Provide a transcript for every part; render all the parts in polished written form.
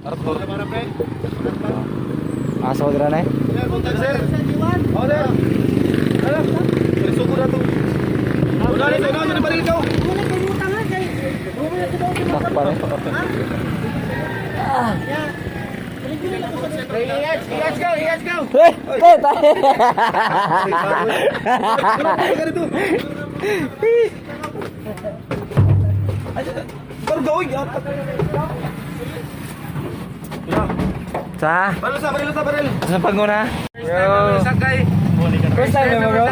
Arthur. Aso dira na eh. Sir. Oh, sir. Ano? Sugo na to. Wala rin, wala rin balik ikaw. Nakpan eh. Let's go. Hey, tayo. Ganito. Baru gawin. Sa? Baril. Sa panguna? Yo. Sakay. First time mo bro?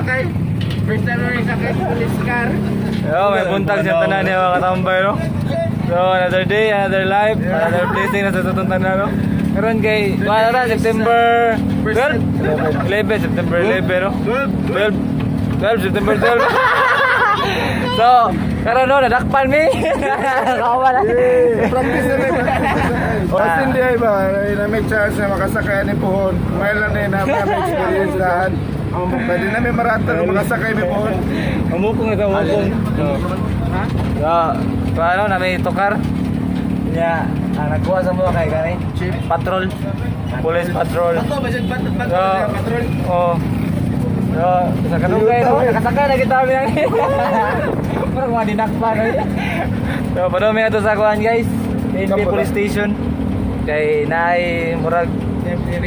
First time na sakay sa police car. Yo, may buntag sa tanan niya mga katambay no. So another day, another life, another blessing na sa tutuntan na no. Karon kay September 12? 11, September 11 no? 12, September 12. So, karon no, nadakpan mi. Kawa na. Practice na rin. O hindi ay ba, na may chance na makasakay ni Puhon. May lang na may experience lahat. Pwede na may marata kung makasakay ni Puhon. Umukong ito, umukong. Ha? So, paano na may tukar? Nya, nagkuha sa mga kay gani. Chief. Patrol. Police patrol. Ito, basig patrol. Oh. So, sa kadugay no, nakasakay na kita mi ang. Parang mga dinakpan. So, padumi ato sa kuan guys. NP Police Station. Kay naay murag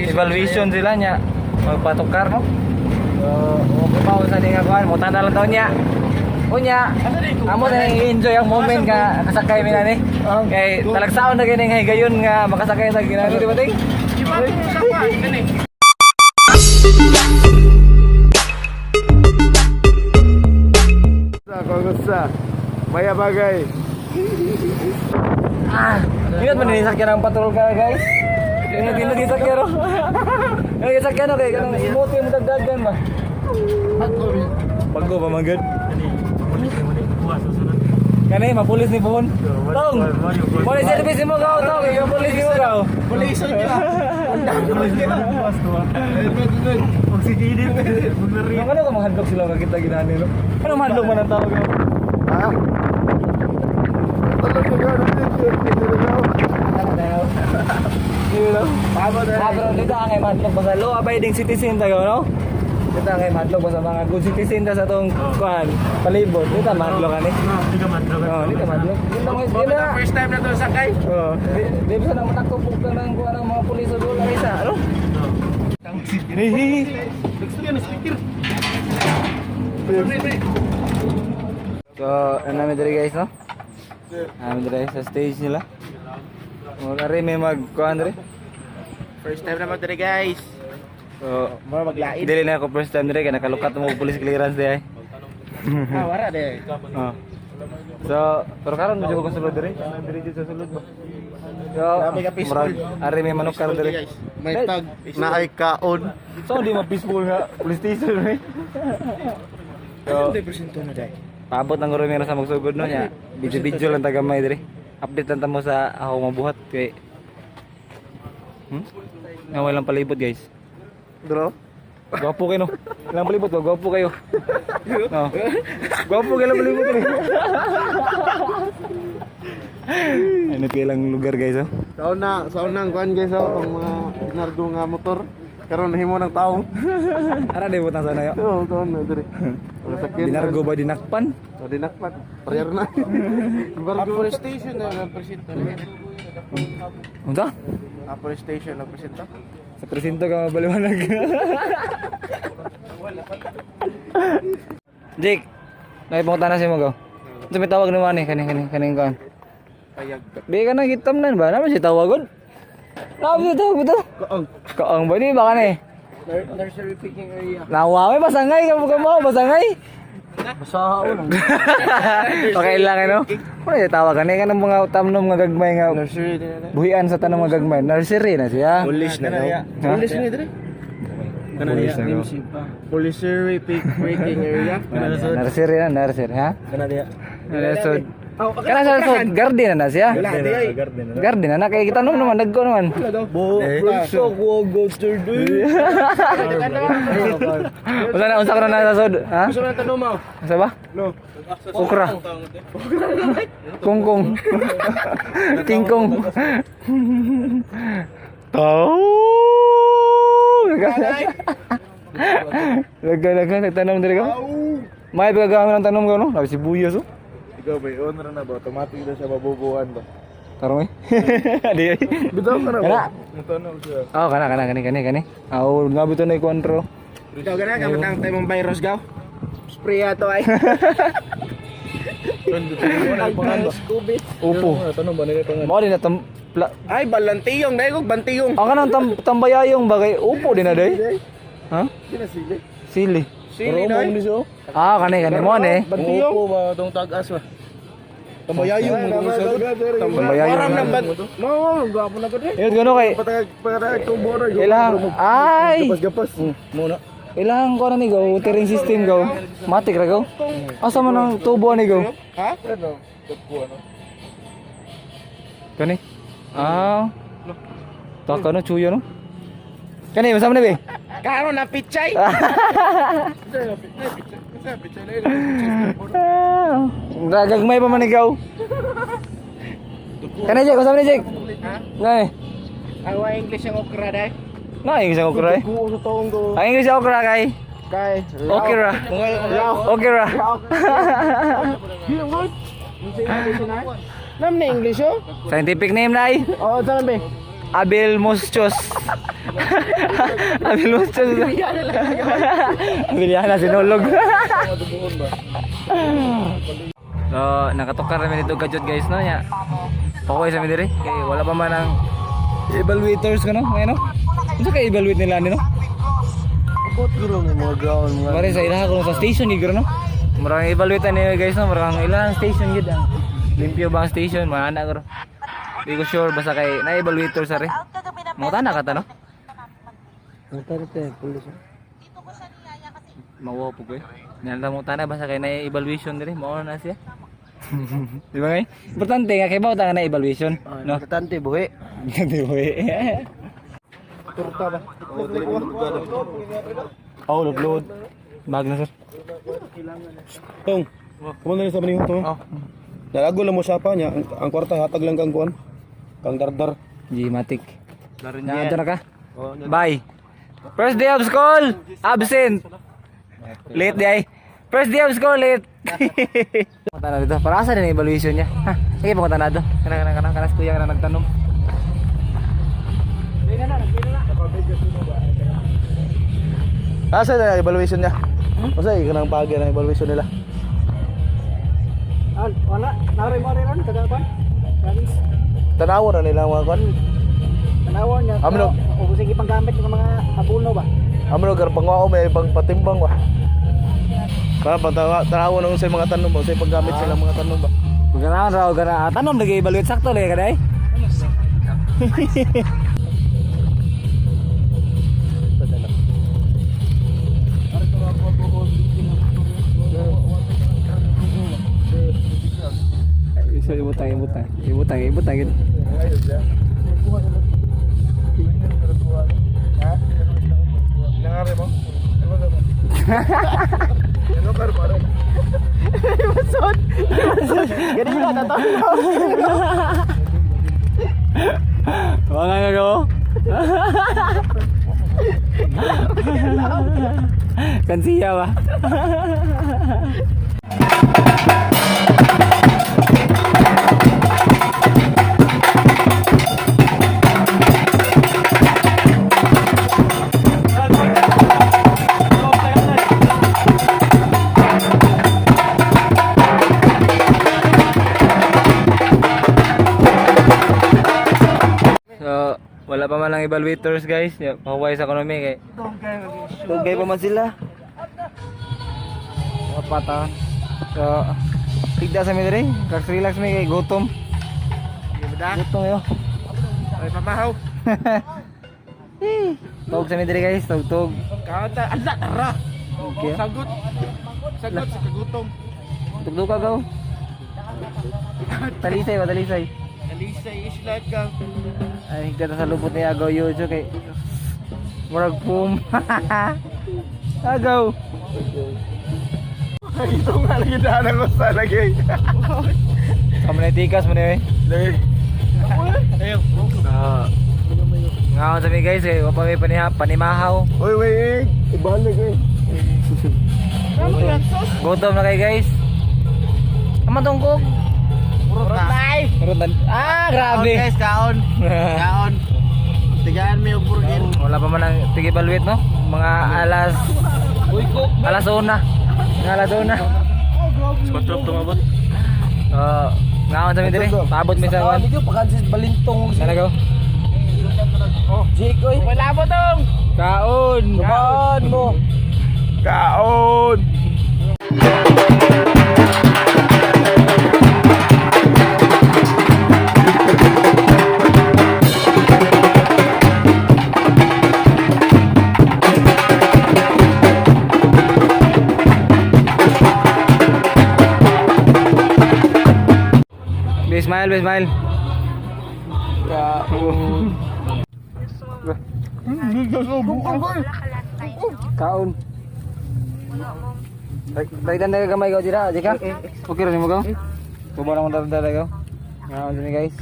evaluation sila nya magpatukar no. So, okay pa sa nga kuan, mo tanda lang taon niya. Unya, amo na enjoy ang moment nga nakasakay mi nani. Kay talagsaon na gini nga gayon nga makasakay sa ginani di ba ting? Kagusta. Maya bagay. Ingat man ni sakyan ang patrol ka guys. Ingat sakyan no. Ingat sakyan no kay kanang smooth yung dagdagan ba. Pagko ba magad? Kani mapulis ni Puhon. Tong. Police service mo gaw tong, yung police mo gaw. Police niya. Magsigidin. Yung ano ka mahadlok sila makita ginani no. Ano mahadlok man ang tawag mo? Ha? Tulog ko yun. Pero dito ang madlok ba sa law abiding citizen tayo no? Dito ang madlok ba sa mga good citizen ta sa tong kuan palibot. Dito madlok ani. Hindi ka madlog. Oh, dito madlok. Dito mga First time na to sakay. oh, di bisa na matakupok ng kuan ng mga pulis sa dulo isa, ano? Gusto niya na speaker. So, ano namin dito guys, no? Namin dito sa stage nila. Mga may mag-kuhan dito. First time naman dito guys. So, Mga maglain. dili na ako first time dito kaya nakalukat mo police clearance dito. Wala de. Oh. So, pero karon medyo ko sulod diri. Diri sa sulod ba? So, Dami ka peaceful. Ari may manok karon diri. May tag na ay kaon. So, di ma peaceful nga police station eh. So, 100% na dai. paabot ng guro meron sa magsugod no nya. Video lang tagamay diri. Update lang tamo sa ako mabuhat kay nga walang palibot guys. Bro. Gwapo kayo no. Ilang palibot ba? Gwapo kayo. No. Gwapo kayo lang palibot rin. Ano kailang lugar guys oh. Sa unang kuan guys ang mga dinargo nga motor. Karon nahimo ng tawo. Ara di butang sana yo. Oo, kaon na diri. Wala sakit. Dinargo ba dinakpan? O dinakpat. Prayer na. Bargo station na presento. Unsa? Upper station na presento. Sa presinto ka mabaliwanag. Jake, nakipunta na si mo go. Ito may tawag naman eh, kaning kan. Payag. Di ka na kitam na ba? Naman si tawagon? Naman si tawag ito? Kaong. Kaang ba? Di ba ka na eh? Nursery picking area. Nawa, may basangay ka mo, basangay. Basaha lang. Okay lang ano? Kung na tawagan eh ka ng mga tamnom nga gagmay nga Nursery na. buhian sa tanong mga gagmay. Nursery na siya. Police na daw. Ha? Police na diri. Police na daw. Nursery picking area. Nursery na, nursery ha? Kana dia. Nasod. Kana sa sud garden na siya. Garden na kay kita naman dagko naman. So ko go to do. Unsa ka na sa sud? Ha? Gusto na tanong mo. Sa ba? No. Okra. Kungkong. Kingkong. Tao. Laga nagtanong diri ka. May pagagawa ng tanong ko no. Labi sibuyas oh. Ikaw ba, owner na ba? Automatic na siya mabubuan ba? Tarong eh. Adi. Bitaw ka na ba? Kana. Mutanong siya. Oh, kani. Aw, nga bito na kontro. Ikaw gana, gamit ang tayo mong virus gaw? Spray ato ay. Upo. Tanong ba nila pangan? Mo din na Ay, balantiyong. Dahil ko, bantiyong. ang kanang tambayayong bagay upo din na day. Ha? Sinasili. Sili. Sili na eh. Ah, kani mo ni. Bantiyong. Opo ba, itong tag-as ba? Tambayayong. Tambayayong. Parang nabat. No, gapo na ko din. Yun gano kay Patag tubo na. ilang ay Gapas. Muna. ilang ko na ni go watering system go. Matik ra go. Asa man ang tubo ni go? Ha? Ano? Tubo ano? Kani. Ah. Taka no chuyo no. Kani masama ni be. Karo na pichay. Gagmay pa man ikaw. Kani Jek, masama ni Jek. Ngai. Awa English ang okra dai. Ngai isang okra. Kuo sa taong go. Ang English sa okra kay. Kay. Okra. Okra. Nam na English oh? Scientific name nai. Oo, saan ba? Abel Muschos. Abel Muschos. Bilihan sinulog. So, nakatukar namin dito gadget guys no nya. Pakoy sa mi diri kay wala pa man ang evaluators kano, ngayon no. Unsa kay evaluate nila ni no? Abot guro ng mga ground mga. Mare sa ilaha ko sa station ni guro no. Murang evaluate ni guys no, murang ilang station gid ang limpyo ba ang station, mana guro. Di ko sure basta kay na evaluator sa re. Mo tana ka ta no? Pulis. Mawo po ko eh. Nalala mo tana basta kay na evaluation diri, mao na siya. Di ba ngay? Importante nga kay mao ta na evaluation, no? Importante buhi. Di ba? Turta ba? Oh, load. Bag na sir. Tong. Kumo na sa baning to. Oh. Dalago lang mo sa pa niya, ang kwarta hatag lang kang kuan. Kang dardar. Gmatic. Nandito na ka? Bye. First day of school, absent. Late day. First day of school, late. Punta na dito. Para asa din ang evaluation niya? Ha? Sige, pumunta na doon. Kanas kuya na nagtanong. Asa na evaluation niya? Asa ikanang pagi ng evaluation nila? Wala, nari-mari ron, kagapan. Promise. Tanawo na nila mga kuan. Tanawan niya. Amno. O sige pang gamit ng mga abuno ba? Amo lugar pangwao may ibang patimbang ba? Tanawo na sa mga tanong ba, sa paggamit sila mga tanong ba? Ganahan raw, ganahan. Tanom lagi evaluate sakto lagi kaday. So ibutang gitu. Nangare mo? Ano ka ba? Masod. Ganun yun, tatawa. Wala nga ko. Kansiya ba? So, wala pa man lang evaluators guys. Pahuway sa economy kay. Tugay pa man sila. Kapata. So, tigda sa mi diri. Relax mi kay gutom. Gutom yo. Ay pamahaw. Tug sa mi diri guys, tug. Kaunta, ala tara. Okay. Sagot. Sagot sa kagutom. Tugdo ka gaw. Talisay ba, talisay? Alisay isla ka. Ay, higda sa lubot ni Agaw Yojo kay murag pum. Agaw. Ito nga lagi daan ko sa lagi. Kamu na tikas mo na eh. Dahil. Ngaon sa mi guys kay wa pa may panimahaw. Uy, wait. Ibalik eh. Gutom na kay guys. Ama tungkog. Purot na. Ah, grabe. Guys, kaon. Kaon. Tigaan mo yung burger. Wala pa man ang tigibalwit no. Mga alas una. Mga alas una. Spot tumabot. Ngaon sa mi dire. Paabot mi sa kwan. Video pagkansis balintong. Sana go. Jikoy. Wala mo tong. Kaon. Kaon mo. Kaon. Be smile. Kaon. Dagdan na gamay ko dira, jika. Okay ra nimo ko. Kumo ra man dara ko. Ngaon ni guys.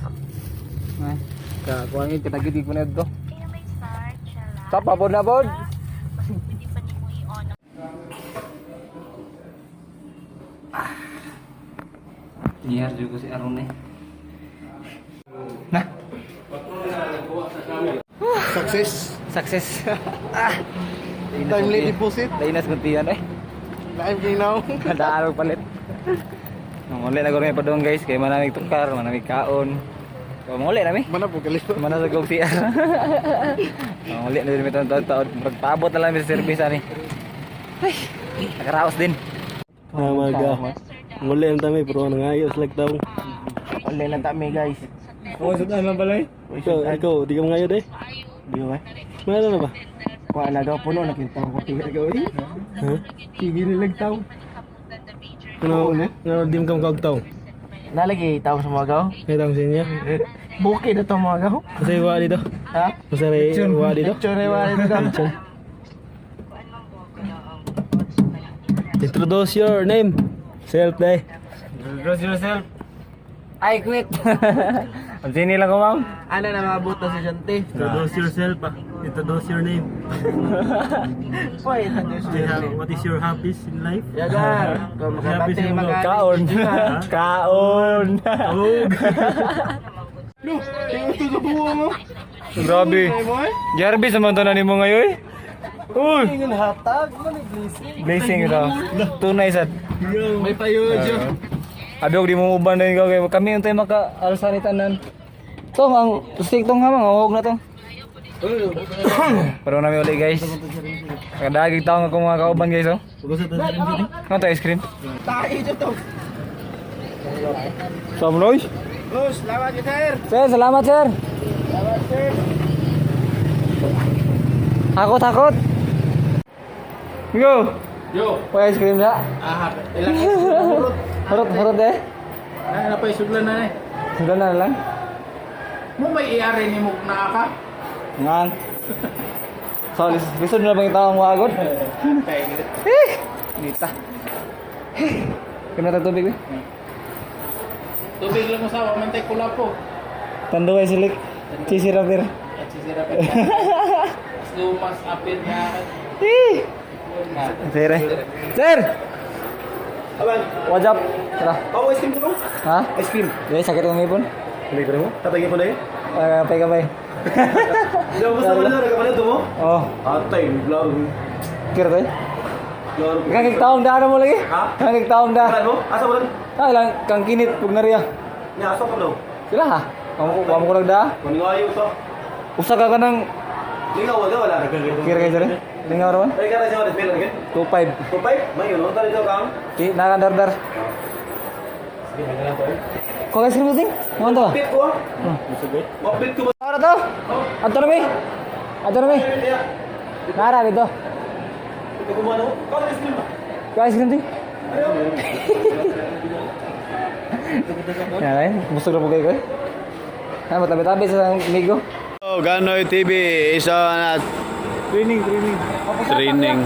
Ay, ka kuan kita gid ko na dito. Tapa bod na bod. Niyar juga si Aron eh. Nah, sukses. Timely deposit. Lainas kuntian eh. Live game now. Ada araw palit. Manguli na gawin pa doon guys, kay manamig tukar, manamig kaon. So, manguli nami. Mana po kalito? Mana sa gong CR. Manguli na din ito taon. Magpaabot na lang sa service ani. Ay, nakaraos din. Maga. Muli ang dami pero nangayos lang daw. Manguli lang kami guys. Oh, sudah lang balay. Ikaw, di ka mangayo deh. Di ba? Mana na ba? Kuha na daw puno, nakita ko tingin gawin. Ha? Tigil nilang tao. Ano? Ano di mo kam kagtaw? Nalagi tao sa mga gaw. Kaya tawag sa inyo. Bukid na itong mga gaw. Kasi iwa dito. Ha? Kasi iwa dito. Chorewa dito. Introduce your name. Self day. Introduce yourself. I quit. Ang sini lang ko, ma'am. Ano na mga buto si Shanti? Introduce yourself ah. Introduce your name. Boy, introduce yourself. What is your hobbies in life? Yagan. Kung makabati, Happy kaon. Kaon. Grabe. Jarvis naman to na ni mo ngayon. Uy! Ingin hatag, mali blessing. Blessing ito. Tunay sad. May payo dyan. Abi og di mo uban din kay kami untay maka-alsa ni tanan. Tong ang stick tong hamang huwag na tong. Pero nami uli guys. Kadagig taong ako mga kauban guys oh. Ano to ice cream? Tayo dito. Samloy. Bos, salamat kita sir. Sir, salamat sir. Salamat sir. Takot. Go. Yo. Pay ice cream na. Ah, ilang urut. Harot eh. Ano pa isuglan na eh. Sudah na lang. Mo may iari ni mo na ka. Ngan. So, lisod na bang taong wagod? Nita. Kena tubig eh. Tubig lang mo sa mantay kula po. Tando ay silik. Sisirapir. At sisira pa. Lumas apil na. Sir. Sir. Abang, Wajab. Tara. mau es krim dulu? Ha? Es krim. Jadi sakit ng ipon. Beli ko mo. Tatay ko na eh. Pay kamay. Yo, basta wala ra ka to mo. Oh, Atay, laro. kira tayo. Laro. Kang taong da mo lagi. Ha? Kang taong da. mo? Asa mo? Ah, lang kang kinit pug nariya. Ni asa ko daw. Sila ha. Kamu ko nagda. Kuning ayo to. Usa ka kanang Lingaw wala. kira kay sir. Lingaw raman. Ay ka na siya pila lagi. 25. Kupay, mayo no tali to kang. Di nakandar-dar. Kau guys krim ting? Mana tu? Pit ko. Mo pit ko. Apa tu? Atur mi. Nara dito. Ito ko mo ano? Kau es krim. Kau ice cream ting? Yan ay, busog na po kayo. Ah, matabi-tabi sa amigo. Oh, Ganoy TV isa na Training. training.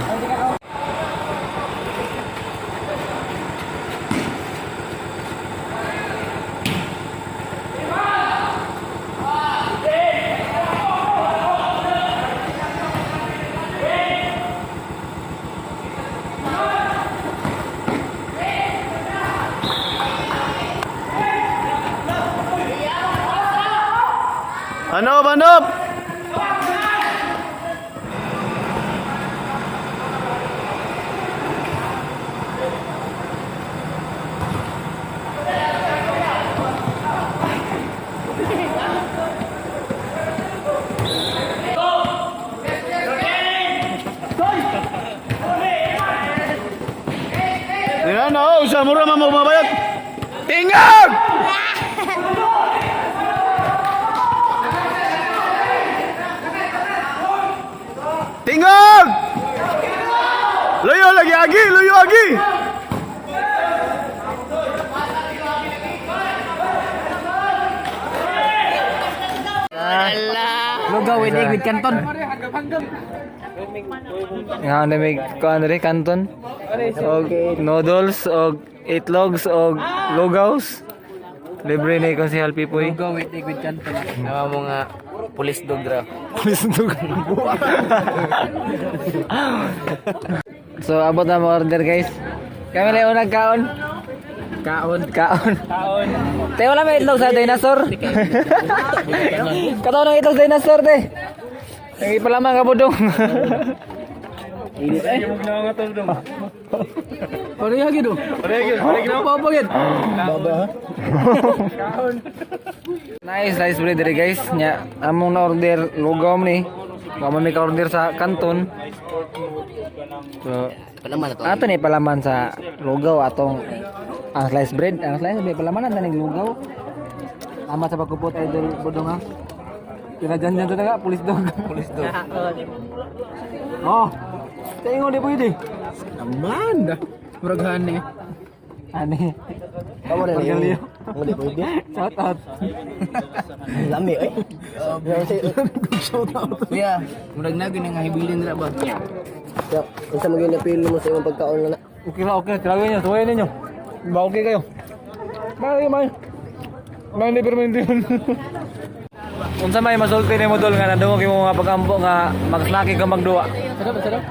Anop! Yan o, sa mura mababayot. Tingog! Tingog! Luyo lagi agi, luyo agi. Lugaw with egg with canton. Nga na may kuan rin canton. Og noodles og itlogs og lugaws. Libre na ikon si Halpi Puy. Lugaw with egg with canton. Nawa mo nga pulis dog ra. So abot na mo order guys. Kami lang yung nagkaon. Kaon. Te wala may itlog sa dinosaur. Kataon ng itlog sa dinosaur te. Ang ipalamang ka budong. Init ay. Parehagi do. Parehagi na. Papagid. Nice bread diri guys. Nya among na order lugaw ni. Kamo may ka-order sa kanton. So Palaman na to. ato ni palaman sa lugaw atong ang slice bread. Ang slice bread palamanan na ning lugaw. Tama sa pagkupot idol budong ha. Kinajan-jan to taga pulis dog. Oh. Tayo di pwede. Aman dah. Muraghan ni. Ani. Kamu na Pagkaliyo. Mo di pwede. Shout out. Lami ay. Shout out. Kuya, murag na gini nga hibilin ra ba? Ya, unsa mo ginapilo mo sa imong pagkaon na? Okay. Tilawin nyo. Tuwayin ninyo. Ba okay kayo? May. May hindi permanente yun. Unsa may masulti ni mo dol nga nadungog imo nga pagampo nga magsnaki ka magduwa. Sarap.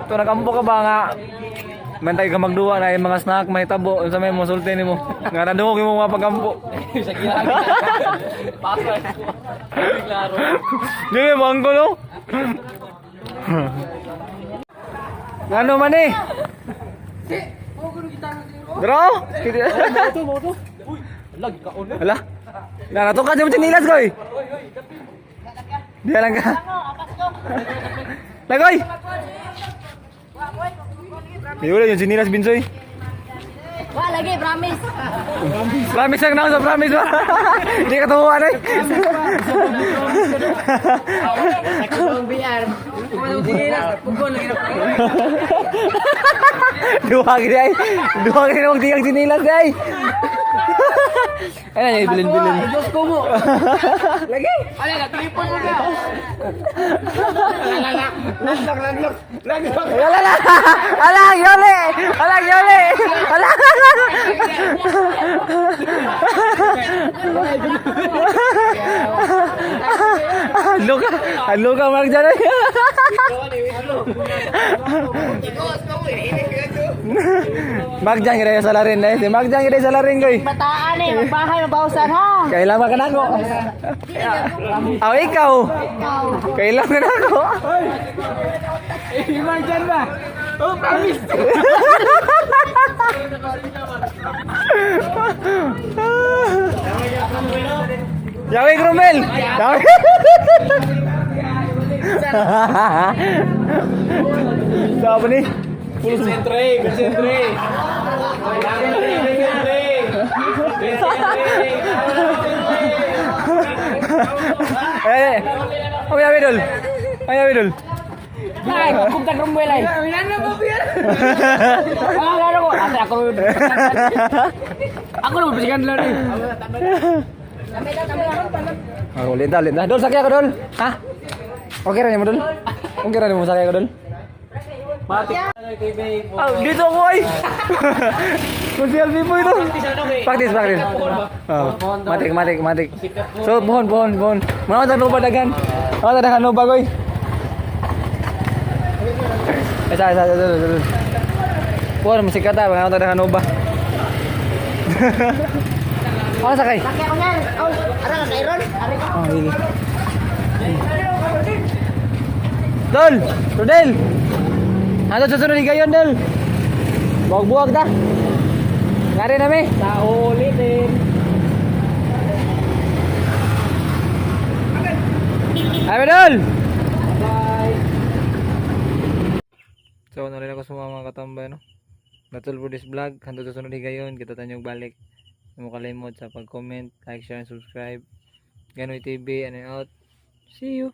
To nagampo ka ba nga mentay ka magduwa na yung mga snack may tabo unsa may masulti nimo nga nadungog imo nga pagampo. Sa kilala. Pasay. Klaro. Dili mo ang gulo. Ngano man eh? Bro? Moto. Lag ka on. Hala? Nanatok ka dyan mo chinilas ko eh. Diyan lang ka. Lagoy! Wala yung chinilas Binsoy. Wah, lagi promise. Promise lang na ako sa promise ba? Hindi ka tuhuan eh. Ang BR. Pugol lagi na. Duha gini ay. Duha gini na magtigang chinilas ay. Ay na yung bilin-bilin. Diyos ko mo. Lagi! Ala na telefon mo ka. Alala! Alang yole! Alang yole! Alang! Halo ka Mark dyan ay. Mark dyan kira sa larin na si Mark dyan kira sa larin ko eh. Bataan eh, magbahay, magbausan ha. Kailangan ka na ako. Aw ikaw. Kailangan na ako. Mark dyan ba? Oh, promise. Yawi Grumel. Yawi. Siapa nih? Concentrate. Ayo, Widul. Ay, kumtag rumbel ay. Ah, lalo ko. Ate ako. Ako na bisikan lang eh. Oh, linda. Dol, sakya ko, Dol. Ha? Okay ra mo, Dol? Okay ra mo sakya ko, Dol? Oh, dito ako ay. Kung selfie po ito. Practice. Oh, matik. So, buhon. Mga tanong pa dagan. Mga tanong ano bagoy. Isa. Buhon, masikata. Mga tanong ano ba? Ano sakay? Sakya ko yan. Oh, ara ka Iron. Ari ko. Oh, sige. Dol! Rodel! Ano susunod higayon, Dol? Buwag-buwag ta. Ngari na, me. Sa ulitin. Ay, Dol! Bye! So, ano rin ako sa mga katambay, no? That's all for this vlog. Hanggang susunod higayon, kita tanyong balik. Huwag mo kalimot sa pag-comment, like, share, and subscribe. Ganoy TV, and out. See you!